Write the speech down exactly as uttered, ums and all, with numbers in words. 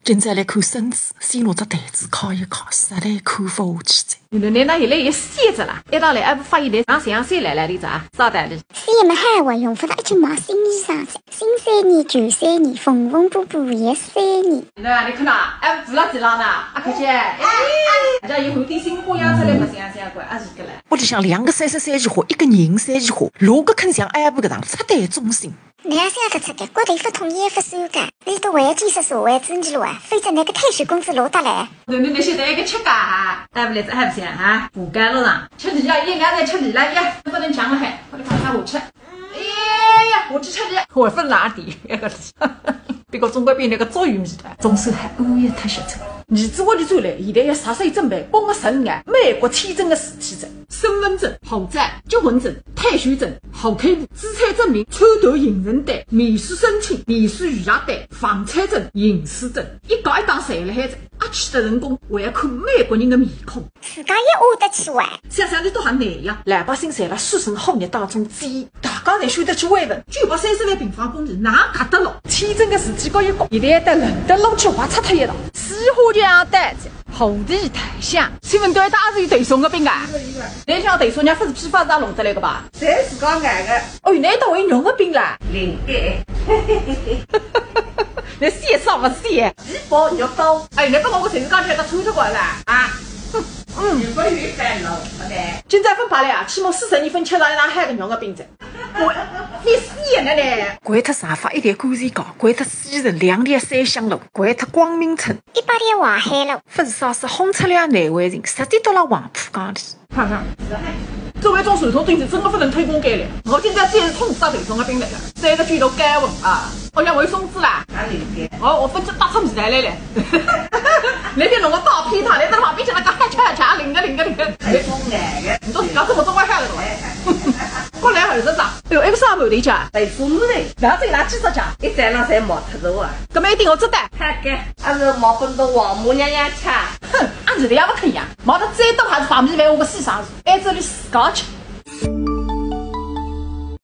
今朝来看孙子，先拿只台子敲一敲，实在看勿下去哉。囡囡呢，现在也歇着了，一道来还勿发现来，像像谁来了哩咋？啥道理？谁也没害我，用勿着一直买新衣裳噻。新三年，旧三年，缝缝补补也三年。那你看呐，还勿知道几浪呢？啊，看见，哎，人家有点新花样出来，勿像像个，啊，是个嘞。屋里向两个三十三枝花，一个人三枝花，哪个肯像阿婆搿样拆弹忠心？ 哪样想得出个？骨头勿痛也勿酸个，你都为建设社会主义了啊，否则那个退休工资落得来。那那那现在一个吃家哈，哎，勿来这还不行哈，不干了啦，吃力了，也俺在吃力了也，不能讲了还，快点快点下去。哎呀，我去吃力，我分哪点？别个中国兵那个作用是的，总算还有一脱血出。儿子屋里转来，现在要啥事准备？帮我审啊，美国签证的事体子。 身份证、护照、结婚证、退休证、户口簿、资产证明、抽头行程单、面试申请、面试预约单、房产证、隐私证，一家一档侪辣海着，阿去得成功，还要看美国人的面孔。自家也挖得起哇？想想你都还难呀，老百姓侪辣水深火热当中煎，大家侪选得去慰问，九百三十万平方公里，哪轧得落？签证的事体搞一搞，现在要到伦敦路去挖拆脱一道，西花墙单子。 好的，太像。请问对大是有头痛个病啊？对像头痛，人家勿是批发商弄得来个吧？侪自家买个。哦，原来都有肉个病啦。灵个。那写啥么写？皮包肉包。哎，那个我随时讲起来，他抽出过来啊。嗯，嗯。也不有一番路，好的。今朝分派来啊，起码四十年分吃上一趟海个肉个病症。我，你死人了嘞！掼脱长发一条干净高，掼脱西城两条三香路，掼脱光明村。 一百条淮海路。勿是啥事，轰出来难为情，实际都辣黄浦江里。看看，作为一种传统东西，真的不能偷工减料。我今朝再是痛杀头痛个病来了，三个句头该问啊。哦，要回松子啦。哪里的？哦，我分只大出米来来嘞。那天弄个大皮糖，来在旁边吃那个还吃还吃，灵个灵个灵个。还送来的。你都自家这么多外害了。过来儿子长，哎呦，那个啥没得讲。还送来。然后这个拿几只讲。一山上才毛特多啊。搿么一定要做的。 看看，还是毛粉都王母娘娘吃。哼，俺这个也不肯呀，毛的最多还是方米饭，我个死上子，哎，这里自家吃。